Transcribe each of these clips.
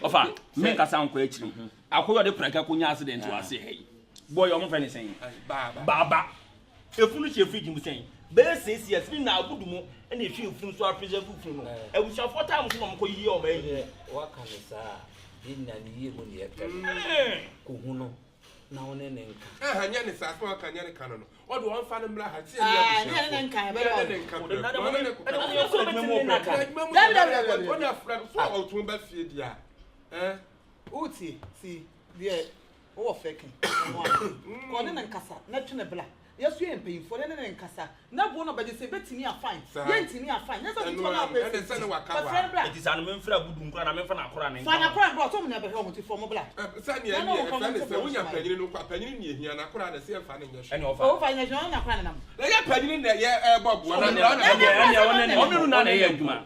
Ɔfa, menkasa nkɔ akyiri. Akɔyɛ ɔde prɛkɛ kɔnya accident wɔ ase ha yi. Boy, ɔmo fɛ ne sɛn? Baaba. Efunu hyɛ fridge mu sɛn? Bɛyɛ 6 years ne na abudu mu ɛna ehwɛ efunu so apreserve efunu no. Abusuafoɔ time so na ɔmo kɔ yiyi ɔmo ayi. Waka ne saa, yɛn nyinaa ne yie mu ne yɛpɛ no. Kɔhu no na wo ne ne nka. Ɛhɛ, nyɛ ne saa sɛ ɔka nyɛ ne ka no, ɔde ɔmfa no mmra ha sɛ Ah, ne yɛne ne nka, ɛbɛyɛ ne ne nka. Ɔde nada ɔne ne ɛde mo yɛ kɔ adwuma mu wɔ prɛko. Adwuma mu. Dabi, dabi, dabi, dabi. Ɔne afra no so a ɔtumi ba fie deɛ a ɛ Wotie si deɛ wowɔ fɛ ke ɛno a kɔ ne ne nkasa na twe ne bla. Yɛso yɛ mpanyimfoɔ ne ne nkasa na bo no bɛgye sɛ ɛbɛtumi afine. Saa. Yɛntumi afine nyɛ sɛ Ɛno tutuo no ara, apɛ. ɛne sɛ ne waka Kɔfrɛ no wa. bla. Eti saa no memfrɛ abudu nkora na memfa n'akora ne nka. Fa n'akora bra, ɔtɔ mu na ɛbɛhwɛ ɔmo ti fɔ mo bla. Sɛ neɛ Na na neɛ ɔkɔ ɛfrɛ ne no sɛ wonya nso panyini no kɔ a, panyini ne ehia na akora na sɛ yɛmfa ne nyɛ hwɛ. Ɛne ɔfa. Ɔwo fa nyɛ hwɛ, ɔno n'akora nenam. Na yɛ panyini na yɛ ɛbɔ boa na Ɛne akora na ɛne ɛbɔ. ɛne ɔne ne ɔne no na na ɛyɛ adwuma.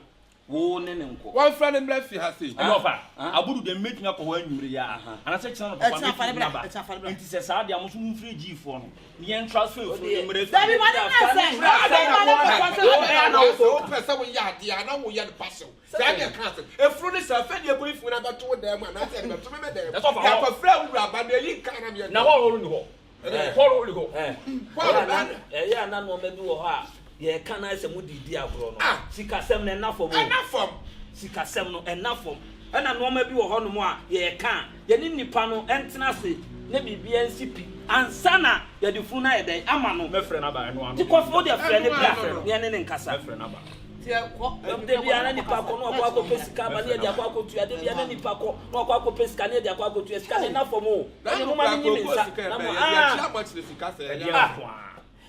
Wo ne ne nkɔ. Wɔmfrɛ no mmra fie ha sei. Ɛne ɔfa. Abudu deɛ mɛtumi akɔ hɔ anwummere yi a. Anasɛ kyena no papa Ɛkyena fa ne mɛtumi bra, aba. ɛkyena fa ne bra. Nti sɛ saa deɛ mo nso momfrɛ gyiifoɔ no. Ne yɛn transfer efunu ne mmerɛ fie. Dabi, ma ne mmerɛ sɛn sɛn ma ne mmerɛ kwan sɛ Ɛna wo sɛ wopɛ sɛ woyɛ adeɛ a na woyɛ no pasew saa deɛ ka ase efunu ne sɛ afɛ deɛ kɔyi funu no abɛto wo dan mu anaasɛ ɛde bɛto me me dan mu. Ɛsɛ ɔfa hɔ. Yɛakɔfrɛ wo wura ba na ɛyi nka na meyɛ Na hɔ ɔno ni hɔ. Hɔ ɔno ni hɔ. Paul Bana. Ɛyɛ a na nneɛma bi wɔ hɔ a yɛka na sɛ mode di agorɔ no, Ah. sikasɛm no ɛna fam o. Ɛna fam. Sikasɛm no ɛna fam, ɛna nneɛma bi wɔ hɔnom a yɛka a yɛne nipa no ɛntena ase na biribiara nsi pi ansa na yɛde funu no ayɛ dɛn ama no. Mɛfrɛ n'aba ɛno ano. Nti kɔfɛ wode frɛ ne bra Ɛno ano. ne ɛne ne nkasa. Mɛfrɛ n'aba. Tiɛ kɔ. Da biara na nipa kɔ na ɔkɔ akɔpɛ sika aba ne yɛde akɔ akɔtua. Da biara na nipa kɔ na ɔkɔ akɔpɛ sika ne yɛde akɔ akɔtua. Sika no ɛna fam o. Na Ɛne no moma kora no nyi me koko nsa sika na ɛbɛyɛ mo yɛde ah akyia mɔkyere sika sɛ ɛyɛ Ɛdeɛ Ah. nko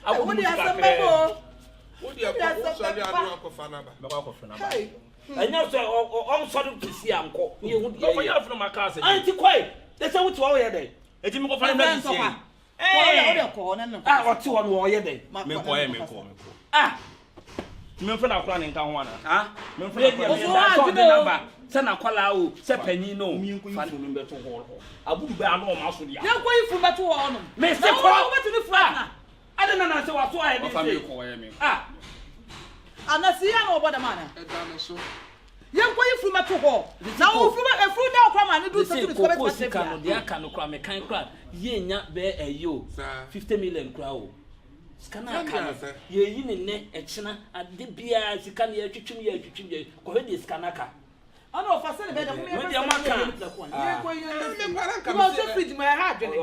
a. Wode asɛm bɛbɔ o. Wode ɛkɔ wosɔre ano akɔfa n'aba. Mɛkɔ akɔfrɛ n'aba. Hey. Ɛnyɛ sɛ ɔnsɔre sisi ankɔ ne yɛhu deɛ Ɔkɔ ɛyɛ. yɛ afunu ma kaa sɛ. Anti kɔe ɛsɛ wote hɔ woyɛ dɛn? Eti mekɔfa ne mmerɛ sisi yɛn. Wode kɔ hɔ ne ne A ɔte hɔ no ɔyɛ dɛn? Mekɔ yɛ mekɔ mekɔ. Ah. Memfrɛ n'akora ne nka ho ana? Ah. Memfrɛ Baabi n'akora a ne meyɛ nka saa ho. sɛ ɔde naba sɛ n'akwadaa o, sɛ panyin no o. Mienko yi funu no bɛto hɔ hɔ. Abudu bɛ ano ɔma so deɛ. Yɛnkɔ yi funu bɛto hɔ nom. Mese Na kɔ. wobɛtumi funu atena. Ade na nansɛ waso ayɛ den Ɔfa sei. mekɔ yɛ mekɔ. Ah. Anasi yɛ na ɔbɔ dɛm ana? Ɛda ne so. Yɛnkɔ yi funu bɛto hɔ. Na wo funu bɛ efunu da okora ma ne du Sɛ sɛ tumi koko bɛtena sika no sɛ deɛ aka no kora mekan kora yɛnya bɛɛ ɛyi o. Saa. 50 million kora o. Sika no aka no Sɛnea sɛ. yɛyi ne nnɛ ɛkyena ade biara sika no yɛtwitwim yɛtwitwim yɛ kɔhwɛ deɛ sika no aka. Ɔna ɔfa sɛ ne bɛda mo Mo deɛ moaka. Yɛnkɔ yi Me kwara nka ɛnɛ. me Wɔ sɛ- sɛ fridge mu ɛha adwene.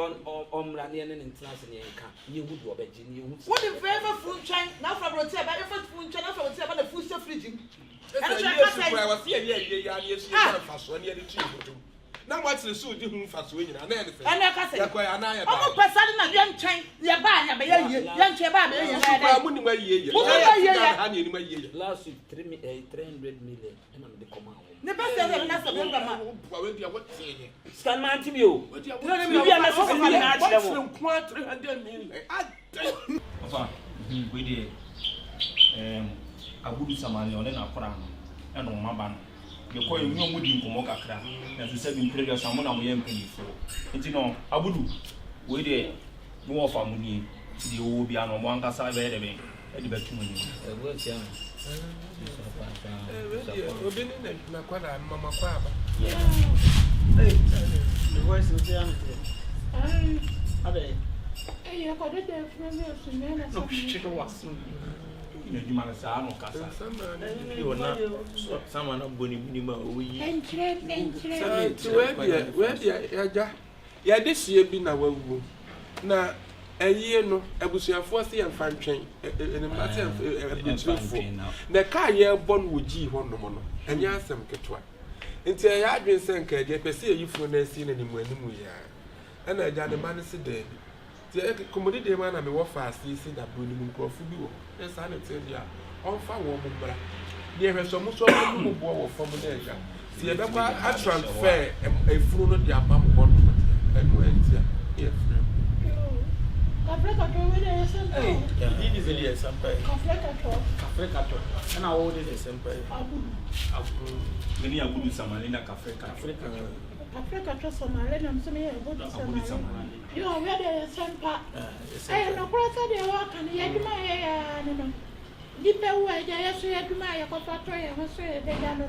Ɔmmra ne yɛne ne ntena ase ne yɛnka ne yɛhu deɛ ɔbɛgye ne yɛhu sika. Wode mfɛ ɛfɛ funu nkyɛn na afra aburokyi ɛba ɛfɛ funu nkyɛn na afra aburokyi ɛba na funu hyɛ fridge mu. Ɛsɛ Ɛno yie kyerɛ su kasa kora yi. wɔsi yɛ yɛ yie yɛ adeɛ su yɛ mfasoɔ ne yɛde tui botom na mo akyerɛ so di ho mfasoɔ nyinaa na yɛ ne sɛ Ɛno ɛka sɛ. yɛkɔ yɛ anaa yɛ Ɔmo pɛ sáré na yɛn nkyɛn yɛ baa yɛ bɛyɛ yie yɛn nkyɛn baa bɛyɛ yie Su na yɛ kora dɛ. mo nim ayie yɛ Mo nim yɛ ayie ti yɛ. Ghana ha ne yɛnim ayie yɛ. Last week 300 million ɛna mede kɔmaa wɔn. Ne bɛ sɛ ɛna sɛ bɛ bɛ ma. Wo bua wo deɛ wo tee yɛ. Sika no mante bi o. Wo deɛ wo Biribi a mɛsɛ sɛ nyinaa kyerɛ mo. Wɔkyerɛ nko ara 300 million. Adɛn? Ɔfa wei deɛ Abudu Samani ɔne n'akora no ɛna ɔmo aba no. Yɛkɔ yɛ ne ɔmo di nkɔmɔ kakra. Nanso sɛ bi mpere deɛ mo na mo yɛ mpanyinfoɔ. Nti no Abudu wei deɛ ne wɔfa mo nie. Nti deɛ ɔwɔ biara no ɔmo ankasa bɛyɛ dɛ bɛn ɛde bɛto mo anim. Ɛwɔ atia me. Wei deɛ obi ne na n'akwadaa mama kɔ aba. Ne voice no sɛ yɛ ameteɛ. Adɛ. Ɛyɛ kɔdeda efunu bi osu mɛ na Na ɔhwehwɛ w'aso. N'adwuma no saa na ɔkasa. Bi wɔ na sama na bɔ ne mu a ɔyi. Ɛnkyerɛ ɛnkyerɛ. Nti wei deɛ yɛgya yɛde hyia bi na wawu na ɛyie no abusuafoɔ sɛ yɛmfa ntwɛn ne mma sɛ aburukyerɛfoɔ na kaa yɛrebɔ no wɔ gyii hɔ nom no ɛnyɛ asɛm ketewa, nti ɛyɛ adwene sɛ nka agya pɛ sɛ yɛyi funu no asi n'anim anim yi a ɛna agya ne ma no se daabi. Nti kɔmmɔdidie mu a na mewɔ faase yi sɛ dabere no mu nkurɔfo bi wɔ hɔ na saa ne te deɛ a ɔmfa wɔn mo mmra ne yɛhwɛ sɛ ɔmo nso ɔmo mu boɔ wɔ fam. Na agya sɛ yɛbɛkɔ atransfer efunu no de ama mo hɔ nom deɛ ɛno ɛnti a ne yɛfrɛ mu. Kafre katɔ wei de yɛ sɛmpa o. Didi sɛ deɛ sɛmpa yi. Kafre katɔ. Kafre katɔ. Ɛna wo de deɛ sɛmpa yi. Abudu. Mene Abudu Samali na Kafre Katɔ. Kafre katɔ. Kafre katɔ Samale na nso meyɛ Abudu Abudu Samale. Samali. Yo, wei de yɛ sɛmpa. Ɛyɛ Ɛyɛ nɔkorɔ sɛ deɛ wɔaka no yɛ adwuma a yɛyɛ ara no nipa wu a agya yɛ so yɛ adwuma a yɛkɔfa tɔ yɛn ho so yɛbɛgya no.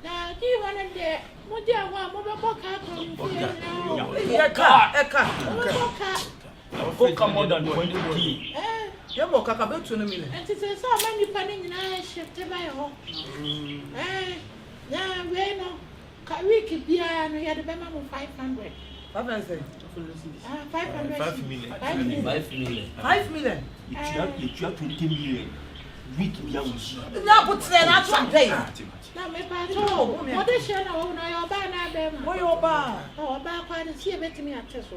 Na gye hɔ no deɛ mogye ho a mobɛbɔ ka atɔ no fie nyinaa o. Yɛ ka ɛka. Mobɛbɔ ka. Ɔka more than 20k. Yɛ bɔ kaka bɛ tu no million. Nti sɛ sɛ ɔma nipa no nyinaa shift ba yɛ hɔ. Ɛɛ na wei no ka week biara no yɛde bɛma mo 500. 500 sɛ. Ah 500. 5 million. 5 million. 5 million. 5 million. Yɛtua 20 million week biara wɔ yi. Nya abotrɛ na ato adɛ yi. Na mepa kyɛw o, wɔde hyɛ na wɔn na ɔyɛ ɔbaa na abɛɛma. Wɔyɛ ɔbaa. Ɔbaa kɔ ade si ebetumi ate so.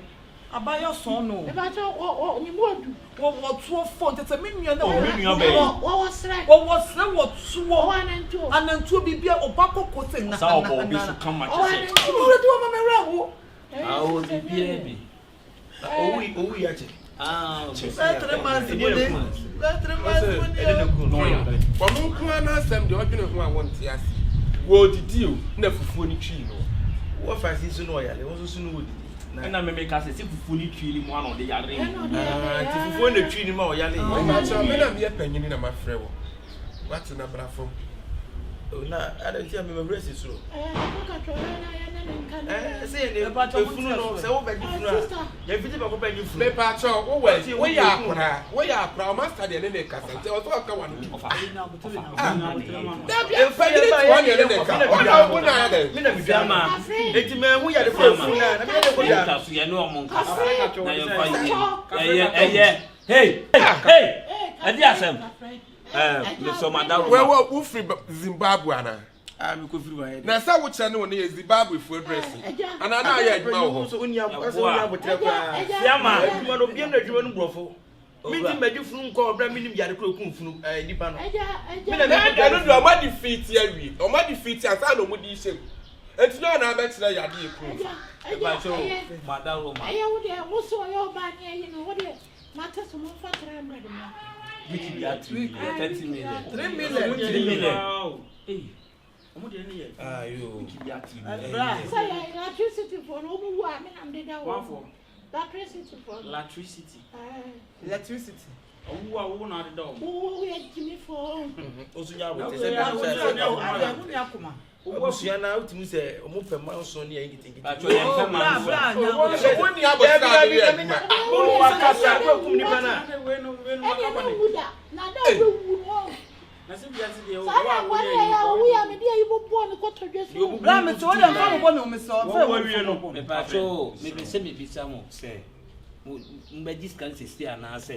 Abayɛ sɔn no. Mepa kyɛw ɔ ɔ ne mu odu. Wɔwɔ toɔ fɔ ntɛtɛ me nua na wɔn me nua bɛyɛ. Wɔwɔ srɛ. Wɔwɔ srɛ wɔ toɔ. Wɔwɔ anantuo. Anantuo biribi a ɔba kɔkɔ sɛ na na na. Ɔsa ɔbɔ obi so kama kyɛ sɛ. Ɔwɔ de wɔn ma mɛwura wo. Awo biribiara bi. Owu owu yɛ akyɛ. Bɛɛ 3 months mu ni. Bɛɛ 3 months mu ni o. Ɔno nko ara n'asɛm deɛ ɔdwene ho a wɔnte ase. Wɔredidi o, na fufuo no twii no. Wɔfa si so na ɔyare, wɔn nso so no wɔdidi. Ɛna meme ka sɛ sɛ fufuo no twii no mu ana ɔde yare. Nti fufuo na twii no mu a ɔyare. Ɔma kyerɛ me na meyɛ panyini na mafrɛ wɔ. Wate na bra fam. Na ada nti a mema wura si soro. Sɛ yɛ ne efunu no sɛ wobɛgye funu a yɛmfiti baako pɛ nye funu. Mepa kyɛw wowɔ woyɛ akora woyɛ akora ɔma sa deɛ ne ne kasa nti ɔsɛ ɔka wa no dabi panyini te hɔ deɛ ne ne ka ɔna wo na ayɛ dɛ. Me na medwa ma eti mɛ hu yare kɔ efunu na na meyɛ de kɔ da. Yɛnka so yɛne ɔmo nkasa na yɛmfa yie ɛyɛ ɛyɛ hey hey ɛdi asɛm. Wɛwɛ wofiri Zimbabwe ana? Ah, mi ko firi wa yɛ dɛ. Na sɛ wokyerɛ ne wo ne yɛ Zimbabwe fo dressing. Ana na ayɛ adwuma wɔ hɔ. So wonni asɛ wonni abotrɛ koraa. Siama. Adwuma no obiara na adwuma no borɔfo. Mi ti mɛgye funu nkɔ ɔbɛrɛ mi nim yare koro kun funu ɛɛ nipa no. Mi na ɛno deɛ ɔmo adi fiiti awie. Ɔmo adi fiiti ansa na ɔmo di hyɛ mu. Eti na ɔna abɛkyerɛ yade yɛ kun. Ɛyɛ wo deɛ wo so ɔyɛ ɔbaa ne ayi no wo deɛ mate so mo mfa 300 mmra. Week bi 3 million. 30 million. 3 million. 3 million. Ọmọ deɛ ne yɛ. Ayo. Week bi 3 million. Sɛ yɛ electricity foɔ no ɔmo wu a me nam deda wɔ. Electricity foɔ. Electricity. Electricity. Ɔwu a wo na adeda wɔn. Wo yɛ gyimi foɔ. Osu nya abotrɛ sɛ bi sɛ sɛ abusua na wotumi sɛ ɔmo pɛ manson ne yɛ nketenkete. Atwa yɛn pɛ manson. Wonni abɔsra de yɛ adwuma. Wakasa kɔ kum nipa na. Ɛni ɛna wu da na da wo wu no. Saa na wɔn yɛ yɛ owu yɛ mi de ayi bɔ bɔ ne kɔtɔ dwe so. Bra mi sɛ o de nfa mo bɔ ne o mi sɛ ɔfɛ wo wie no. Mepatwo mepɛ sɛ mebisa mo sɛ mo mbɛgye sika no sisi anaasɛ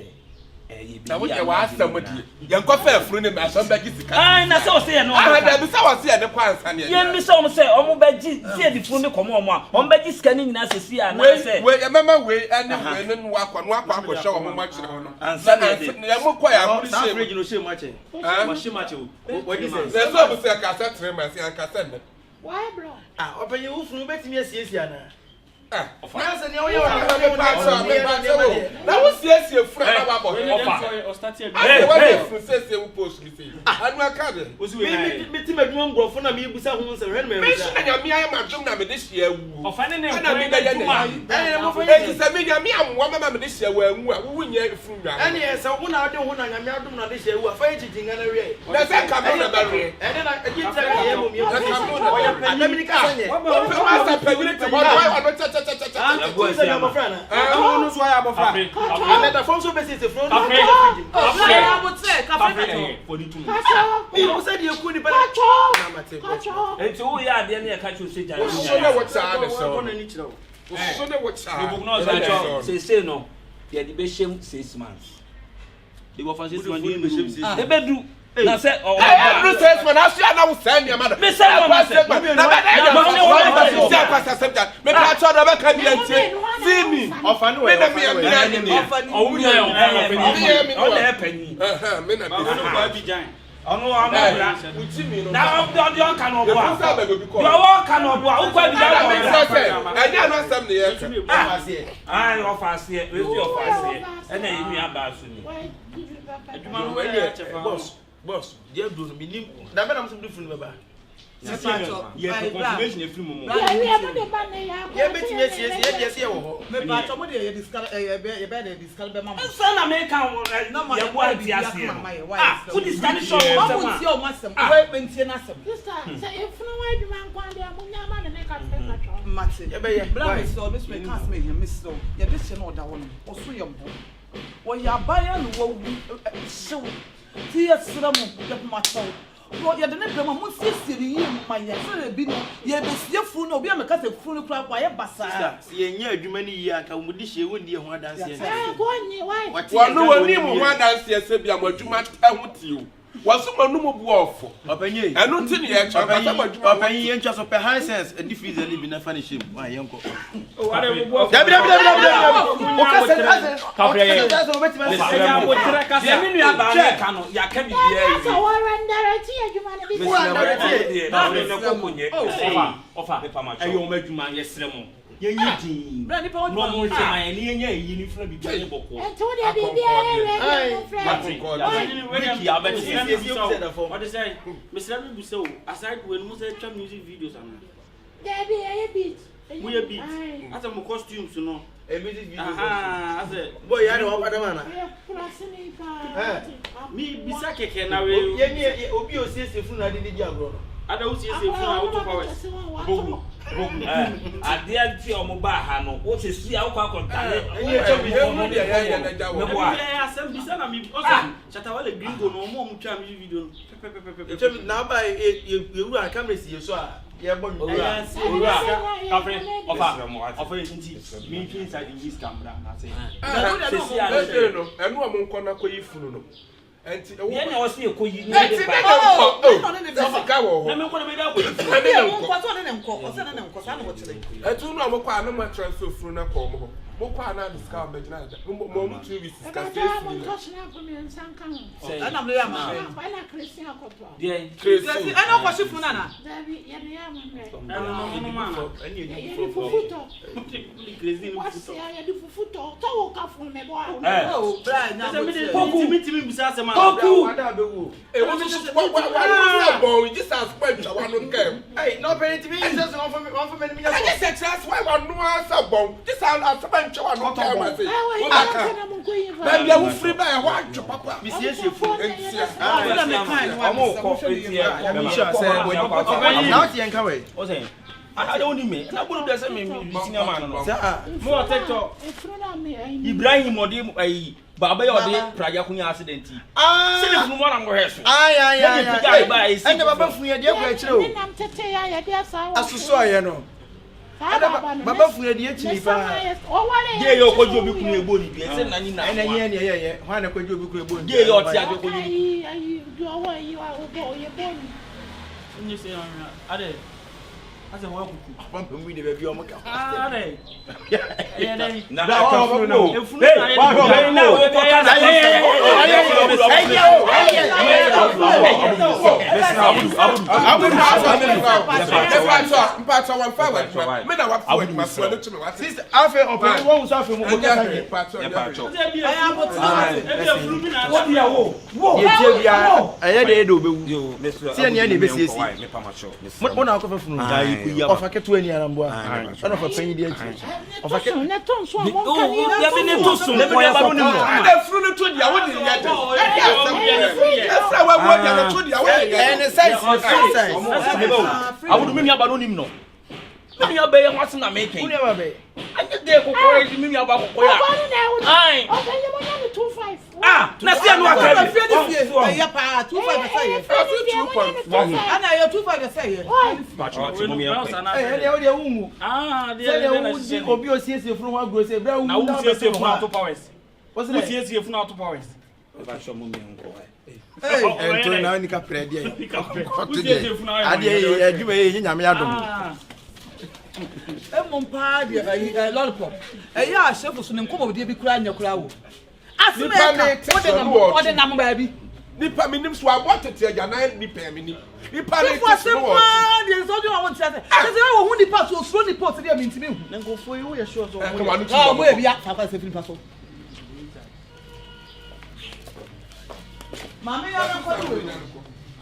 ɛyɛ Na biribi wo deɛ a w'asɛm deɛ yɛnkɔ fɛ afuru ne mɛ asɛm bɛgye sika. Ayi na sɛ ɔsɛ yɛ no. Aha dabi sɛ wɔsi yɛ ne kɔ ansa ne yɛ. Yɛn bisa wɔn sɛ wɔn bɛgye si yɛ de funu ne kɔmɔ wɔn a wɔn bɛgye sika ne nyinaa sisi anaasɛ. Wei wei ɛmɛma wei ɛne wei ne no akɔ no akɔ akɔhyɛ wɔn mo akyerɛ hɔ no. Ansa na yɛ de. Na yɛ mo kɔ yɛ akɔ Saa hyɛ mu. fridge no hyɛ mu akyɛ. Wɔhyɛ mu akyɛ o. Wɔgye sɛ. Na ɛsɛ ɔmo sɛ kasa tere ma ɛsɛ ankasa nnɛ. Why bro? Ah, ɔpanyin wo funu bɛtumi asiesie anaa? Ah, Na sɛ nea woyɛ wɔ na wo siesie funu a na wabɔ Ɔfa. Asɛ wabɛ funu siesie wo post bi sɛ anu aka de. Mi ti m'adwuma nkurɔfo na mi busa ho nsɛm hwɛ no mɛ Mi nso na nyame ayɛ ma dwom na mede hyia awu. Ɔfa ne ne Ɛna mi bɛyɛ ne Ɛne mo fa yɛ Eti sɛ mi nyame amoa mɛma mede hyia wɔ anwu a wowu nyɛ funu nwa. Ɛne yɛ sɛ wo na ɔde ho na nyame adom na ɔde hyɛ awu a fa yɛ kyikyi nga na wiɛ. Na sɛ nka mi na bɛwe. Ɛne na ɛgye tɛ ka yɛ mom yɛ Na nka mi na Ɔyɛ bɛwe. panyin mi kasa nyɛ. Wopɛ wasa panyini te hɔ no ɔno kyɛkyɛkyɛkyɛkyɛ. Ɛbu sɛ abɔfra na. Ɔno nso ayɛ abɔfra. Amɛta fɔm so bɛsiesie funu no. Kafe. Bra yɛ abotrɛ kafe katɔ. Kakyɛ. Mi wo sɛ deɛ ku nipa na. Kakyɛ. Kakyɛ. Nti wo yɛ adeɛ ne yɛ ka kyerɛ sɛ gya. Wososo ne wo kyaa ne sɛ Wɔn ani kyerɛ wo. Wososo ne wo kyaa. Mepatwo sese no yɛde bɛhyɛ mu 6 months. Ebedu na sɛ ɔwɔ Ɛyɛ ɛduru six months aso yɛ na wo sɛ nneɛma no. Me sɛ nneɛma sɛ. Na bɛ na ɛyɛ Ma ne wo wɔn bɛ sɛ sɛ akwasa sɛm gya. Me pa kyɛw na bɛka bi antie. See me. Ɔfa ne wɔ Me na me yɛ me yɛ me. Ɔwu yɛ ɔfa Me yɛ me Ɔna ne yɛ panyin. wa. Ɛhɛn me na me. Ɔno ɔmo bra. Wuti mi no. Na ɔde ɔka na ɔboa. Efu sɛ abɛbɛ bi kɔ. Deɛ ɔwɔ ɔka na ɔboa. Wokɔ abigya Ɛna na me ɔboa. kyerɛ sɛ ɛnyɛ ano asɛm ne yɛ ka. Ayi ɔfa aseɛ. Wesi ɔfa aseɛ. Ɛna yɛ nua baa so ni. Adwuma no Wei yɛ deɛ akyɛ fa. boss boss deɛ duro no mi nim. Dabɛ na mo sɛ mo de funu bɛba. Yɛpɛ confirmation afiri mo mu. Yɛwie mo de ba nnɛ yɛ akɔ. Yɛbɛtumi asiesie yɛ deɛ sɛ yɛwɔ hɔ. Mepaatɔ mo deɛ yɛde sika yɛbɛyɛ de sika bɛma mo. Nsa na meka wo yɛ boa nti aseɛ no. Ah, wode sika no hyɛ ɔmo nsɛm a. Ɔmo ntie ɔmo asɛm. Wei mentie n'asɛm. Sister, sɛ efunu ho adwuma nko ara deɛ mo nya ma me ne kafre mpatwɔ. Mate. Yɛbɛyɛ. Bra mesrɛ wo, mesrɛ ka asɛm ehia mesrɛ wo. Yɛde hyɛ na ɔda hɔ no, ɔso yɛ mbo. Wɔyɛ aban a na wawu hyew. Ti yɛsrɛ mo, yɛpoma kyɛw. Wɔ yɛde ne brɛ mo a, monsiesie no yie mma yɛn sɛdeɛ bi no yɛrebɛsie funu no, obi a meka sɛ funu no koraa wayɛ basaa. Sister, sɛ yɛnyɛ adwuma no yie a, anka wɔn de hyɛ wɔnni yɛn ho adanseɛ nkyerɛ. Ɛɛ, nka ɔnnye, why? Wɔte yɛn Wɔno nka na wɔnni wɔnim mo ho yɛn. adanseɛ sɛ bia mo adwuma ho te o. Wɔse mo anum bo ɔfo. Ɔpanyin ei. Ɛno nti ne yɛkyerɛ nka sɛ mo adwuma ho Ɔpanyin te. yɛntwa so pɛ Hisense ɛde freezer no bi na fa no hyɛ mu. Why yɛnkɔ. Dabi Dabi dabi dabi dabi dabi. Ɔka sɛ Hisense Kafre yɛ. ɔka sɛ Hisense ɔbɛtumi asiesie. Ɛnyɛ aboterɛ kasa. Deɛ me nua baa no ka no, yɛaka biribiara Ɛnyɛ sɛ awie. wɔrendirect adwuma no bi Wo saa. andirect Ɔno deɛ, Ɔfa, ne koko nyɛ. ɔfa, ɔfa. Mepa ma Ɛyɛ kyɛw. wɔn adwuma, yɛsrɛ mo. Yɛnyɛ dinn. Bra nipa wo Na wɔn nhwɛ ma yɛn, na yɛnyɛ ayi ne funu biribiara nyɛ bɔkɔɔ. Nti wo deɛ biribiara yɛ ready a momfrɛ Mate, yɛn. wiki abɛte. Siesie wo sɛ da fam. Ɔde sɛ, mesrɛ me bu sɛ o, aside wei no mo sɛ twa music videos anaa? Dabi, ɛyɛ beat. Mo yɛ beat. Aye. Asɛ mo costumes no. Ɛ music videos. Aha, asɛ. Boy yare wɔn padam ana. Ɛyɛ kurasini paa. Mi bisa kɛkɛ na wei. Yɛn ni obi a osiesie funu na ade de di agorɔ no. Ada wo siesie funu a woto powers. Bogu, bogu. Adeɛ nti a ɔmo baa ha no, wo sisi a wokɔ akɔtane. Ɛnyɛ kyɛ mi yɛn mu deɛ yɛyɛ n'agya wɔ. Ɛbi yɛ asɛm bisa na mi ɔsɛ Shatawale Gringo no ɔmo a ɔmo twa music video no pɛpɛpɛpɛ. Yɛtwa mi na aba yɛ yɛ yɛwura camera si yɛ so a yɛbɔ nwom. Owura, owura, kafre, ɔfa, ɔfa yɛ nti, mi nfi nsa nyi sika mbra na se. Sisi a Ɛsɛ no, ɛno a mo nkɔ na kɔ yi funu no. Ɛnti ɛwɔ. Yɛn na ɔsi ekɔ yi ne Ɛnti de ne ba. ne nkɔ. Oh, ne ne Sɛ sika wɔ Na hɔ. mi nkɔ na mi da akɔ yi funu. Ɛne ne Ɛne nkɔ. nkɔ, sɛ ɔne ne nkɔ, ɔsɛ ne ne nkɔ, saa na wɔkyerɛ. Ɛnti no a mo kɔ a na mo transfer funu no kɔ ɔmo hɔ. Mo kɔ a na ade sika a ɔmo bɛgyina agya. Mo mo ɔmo 2 weeks sika Ɛbɛtɔ six a mo million. ntɔ snap mmiɛnsa nka ho. Ɛna mo yɛ ama. Snap ɛna Christian akɔtɔ. Deɛ. Tracy. Ɛna ɔkɔhye funu nana. Dabi, yɛde yɛ amammerɛ. Ɛno no ɔmo ma na. Ɛne yɛ Yɛde fufu tɔ. Crazy ni fufu Wɔsi tɔ. a yɛde fufu tɔ. Tɔ wo ka funu mɛ bɔ a. Ɛ, Oh, bra nya Ɛsɛ mi de aboterɛ. mi ti mi bisa asɛm a. Koku. Wada abɛwu. Ewo soso wa wa wa no sɛ bɔn Jesus kɔ atwa wa no nkɛm. Ɛyi na ɔpɛni ti mi yi sɛ sɛ wɔn fɔ mi wɔn fɔ mi ni mi nya Ɛnyɛ sɔ. sɛ kyerɛ sɛ wa no asɛ bɔn Jesus asɛm antwa wa no nkɛm ase. Ɛwɔ yi Wo ba ka. ka na mo nkɔ yi fa. Baabi a wofiri ba ɛhɔ adwo papa. Mi siesie funu. Ntia. Ɛna me kan no Ɔmo wa kɔ eti ɛ Nyame hyira sɛ Ɔpanyin. na ɔte yɛn ka wɛ. Ɔsɛ, ade wo ni me, na bolo dɛ sɛ me me senior man no. Sɛ a. Mo wɔ TikTok. Efunu na mi ɛyi. Ibrahim ɔde ayi, baaba yɛ ɔde pragya konya accident yi. Aa. Sɛ ne funu mu anam kɔhwɛ so. Ayi ayi ayi Yɛde pagya ba a esi Ɛnna baba funu yɛ deɛ kɔ akyire Ne o. nam tete ya yɛde asa wɔ. Asoso ayɛ no. Saa Ɛnna baba no. baba funu yɛ deɛ akyiri Ne sama paa. yɛ ɔware. Deɛ yɛ ɔkɔgye obi kunu ebo ni bi, ɛsɛ na ni na. Ɛnna nyɛ neɛ yɛyɛ hwan na kɔgye obi kunu ebo ni. Deɛ yɛ ɔte ade Ɔka yi ayi deɛ ɔwɔ yi wa ɔbɔ ɔyɛ bɔɔlu. Nye sɛ ɔnwia adɛ asɛ hɔ akuku. Pampa mu de baabi a ɔmo ka. Adɛ ɛyɛ dɛ. Na Bra, ɛka ɔwɔ funu bɔ na o. Efunu na yɛ Hey, de wahwɛ na o. wo kɔ ka na Abudu Mpatwa wɔn fa wɔ adwuma. Me na wa fa wɔ adwuma so ɛno kyerɛ wa. Sisi afei ɔpɛni wɔn nso afei mu Ɛnyɛ kasa hwee yɛ. mpatwa ɛnyɛ hwee. Ɛyɛ aboterɛ wate. Ebi efunu bi na Wo deɛ wo. Wo. Deɛ tie biara ɛyɛ de yɛ de obewu. Si ɛni ɛna ebesiesie. Mo na akɔfɛ funu. Ɔfa ketewa ni aramboa. Ɛna ɔfa panyin di akyi. Ɔfa Ne to so ne to nso a mo nka ne yɛ Dabi ne to so Ne nkɔ yɛ ba no nim no. Ɛna funu no to deɛ wo de yɛ de. Ɛyɛ asɛm. Ɛfra wa wo deɛ no to deɛ wo de yɛ de. Ɛne size ne size. Meba o. Abudu me nua ba no nim no. Me nua bɛyɛ ho asɛm na meka Wo yi. nua ba bɛyɛ. Anyɛ dɛ kɔkɔɔ yi me nua ba kɔkɔɔ yi a. Ɔbɔ no na ɛwɔ. Ayi. Ɔbɛ yɛ mo nya ne 25. Ah, na se anu aka Ɔbɛ bi. fie ne fie ɛyɛ paa 25 ɛsɛ yɛ. Ɛfi 2.1. Ɛna ɛyɛ 25 ɛsɛ yɛ. Ɛyɛ deɛ wo deɛ wo nwu. Ah, deɛ Sɛdeɛ na wo di hyehyɛ obi osiesie funu ho agorɔ sɛ ebira wo Na wu wo na siesie wobɛto funu ho ato a. powers. Wo Wo sɛ siesie funu ato powers. Ɛnto na nika prɛ deɛ. Wo Kɔto siesie deɛ. funu ayɛ. Adeɛ yɛ adwuma yɛ yɛ nyame adom. Emom paa deɛ ɛyi ɛ lollipop. Ɛyɛ ahyɛfo so ne nkɔmɔdeɛ bi koraa nyɛ koraa wo. Asem Nipa ne ɛka te wode sɛ nam no wɔ ɔde nam baabi. Nipa mi nim so abɔ tete agya nan nipa mi nim. Nipa ne Sifo te so asem no wɔ. paa deɛ nsɛ ɔde wɔn ti ase. Sɛ sɛ wɔn ho nipa so osuro nipa ɔsɛ deɛ mi ntumi hu. Na nkurɔfoɔ yi woyɛ sure sɛ ɔmo Ɛka yɛ. wa no tu Ɔmo wɔn yɛ kɔ. bi a fa fa sɛ firi nipa so. Maame yɛ ɔno nkɔ ne wei.